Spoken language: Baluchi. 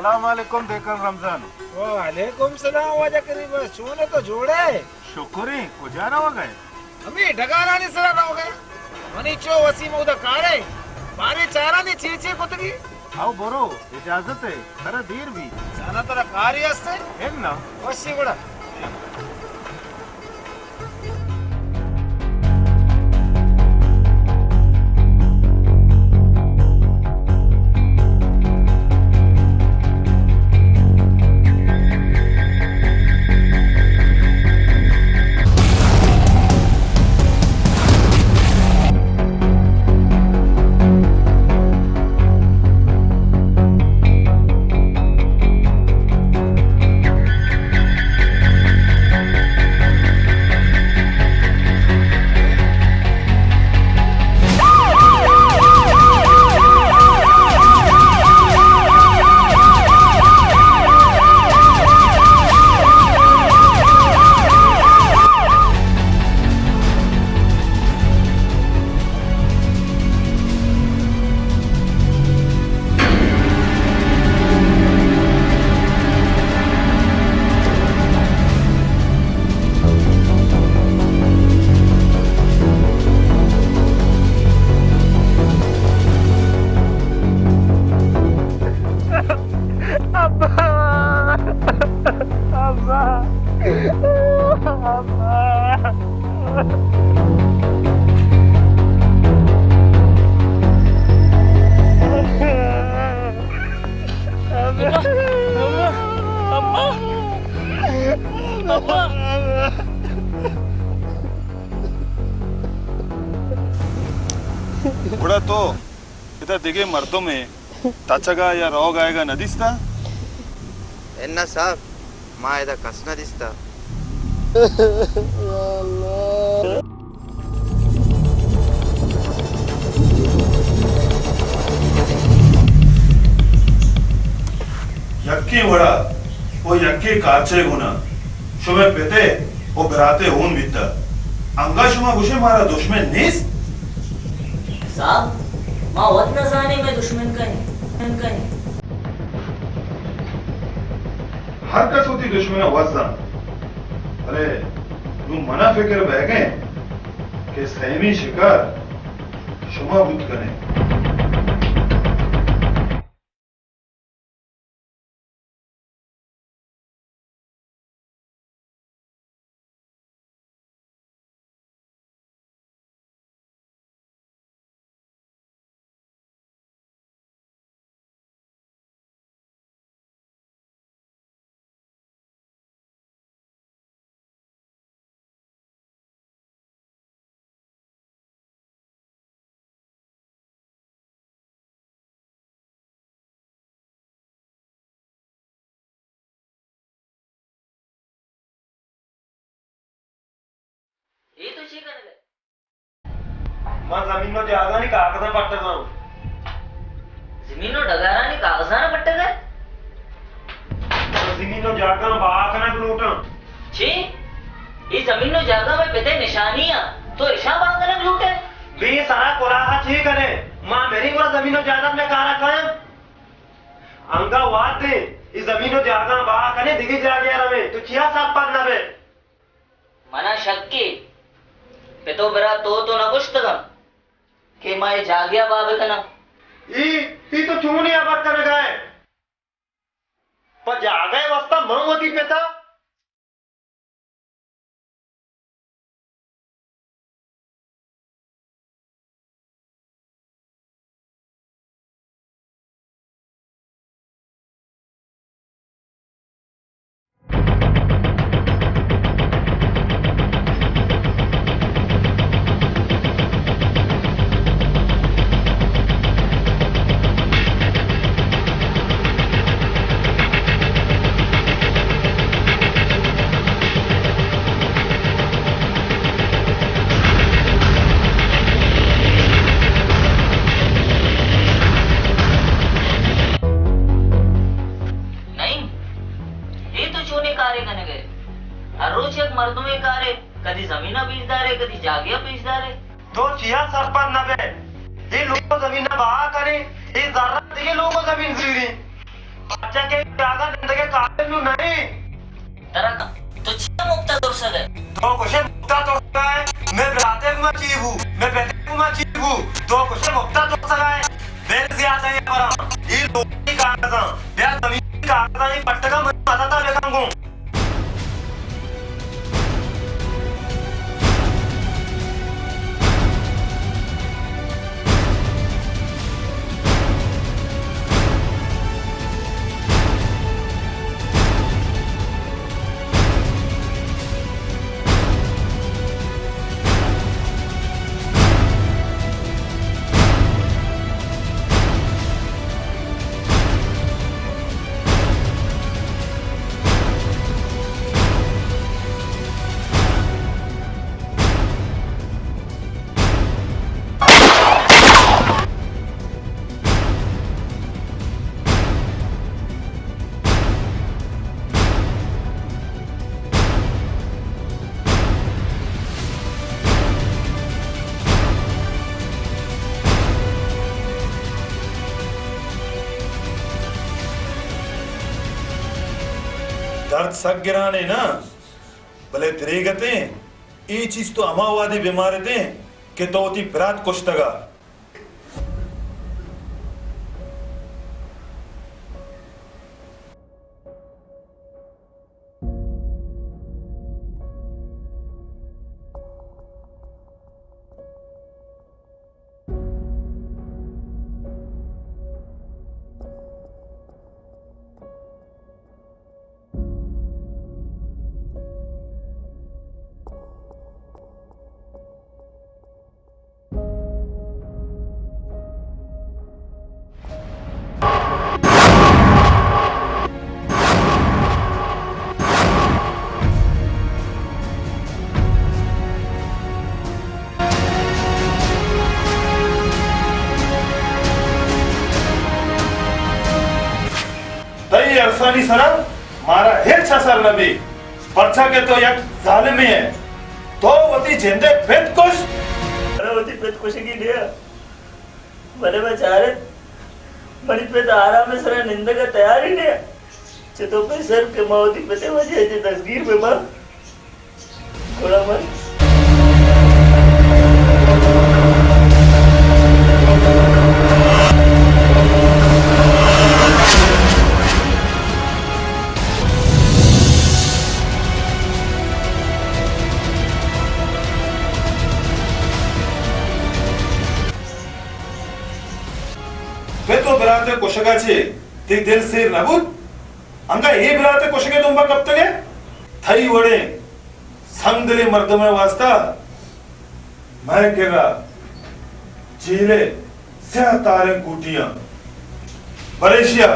السلام علیکم دیکن رمضان۔ وعلیکم سلام واجہ کریم، چون ئے تو، جوڑ ئے؟ شکر ایں، کجا روگ ئے؟ ہمے ڈگارانی سرا روگ ئے۔ منی چو وسیم اودا کار ئے، بارے چاراں دے چے چے کتگی۔ او برو، اجازت ئے، ترا دیر بی۔ زاناں ترا کارے است ئے؟ اناں۔ وشی گڑا۔ ابا! ابا! ابا! ابا! ابا! ابا! ابا! گڑا تو ادا دگہ مردمے تچگا یا روگ آیگا نہ دیستا؟ اناں صاحب، ما ادا کس نہ دیستا۔ یکیں وڑا و یکیں کارچے گونا شمئے پتے و براتے ہون بیتا۔ انگا شما گوشے مارا دشمن نیست؟ صاحب، ما وت نہ زانیں مئے دشمن کئے انت، کئے انت۔ ہر کس وتی دشمن ء وت زانت، بلے نوں من ء فکر بئیگ ء انت کہ سیمی شکار شما بوت کن ئے۔ اے تو چے کنگ ء ئے؟ من زمین و جاگہانی کاغذاں پٹگ آں۔ زمین و ڈگارانی کاغذاں پٹگ ء ئے؟ من زمین و جاگہاں بہا کنگ لوٹاں۔ چے؟ اے زمین و جاگہ مئے پت ء نشانی آں، تو اشاں بہا کنگ لوٹ ئے؟ بے سرا کلاہ چے کن ئے؟ ما مری گڑا زمین و جاگہ مئے کارا کاینت؟ انگا وہد دے، اے زمین و جاگہاں بہا کن ئے، دگہ جاگہے ء رویں، تو چیا سرپد نہ بئے؟ منا شکے، پت و برا تو تو نہ گوشتگاں کہ ما اے جاگہا بہا بکناں۔ اے، اے تو چونیں ہبر کنگا ئے؟ پہ جاگہے واستا من وتی پتا نعیم، اے تو چونیں کارے کنگ ئے؟ ہر روچ یک مردمے کارے، کدی زمین ء پیش دارے، کدی جاگہے ء پیش دارے۔ تو چیا سرپد نہ بئے؟ اے لوگ ء زمین ء بہا کن ئے، اے زر ء دگہ لوگ ء زمین زیریں۔ پرچا کہ جاگہ نندگ ءِ قابل نوں نہ ایں۔ ترا تو چیا مپتا ترسگ ئے؟ تو گوشے مپتا ترسگ ئے؟ مئے براتے گما چی بو؟ مئے پتے گما چی بو؟ تو گوشے مپتا ترسگ ئے؟ بل زیادہ اے براں۔ اے لوگی کاغذاں، بیا زمینی کاغذاں، اے پٹگاں منی مدتا بکن گوں۔ درد سک گران ایں نا، بلے دریگت ایں، اے چیز تو ہما وہدی بہ مارت ایں کہ تو وتی برات کشتگ ءَ۔ تئی ارسانی سرا مارا ہچ اثر نہ بی، پرچا کہ تو یک ظالمے ئے۔ تو وتی جندے پت کشت۔ منا وتی پت کشگی نیا۔ بلے ما چارت، منی پت آرام سرا نندگ ءَ تیاری نیا۔ چہ تو پیسر کہ ما وتی پتے وجہ ءَ چہ دزگیر بہ باں۔ گڑا من پت ءُ برات ءِ کشگ ءَ چہ تئی دل سیر نہ بوت؟ انگہ اے برات ءِ کشگ ءِ دمب ءَ کپتگ ئے؟ تئی وڑیں سنگدلیں مردم ءِ واستا مئے کرا جیل ءِ سیاہ تاریں کوٹیاں۔ بلے ایشی ءَ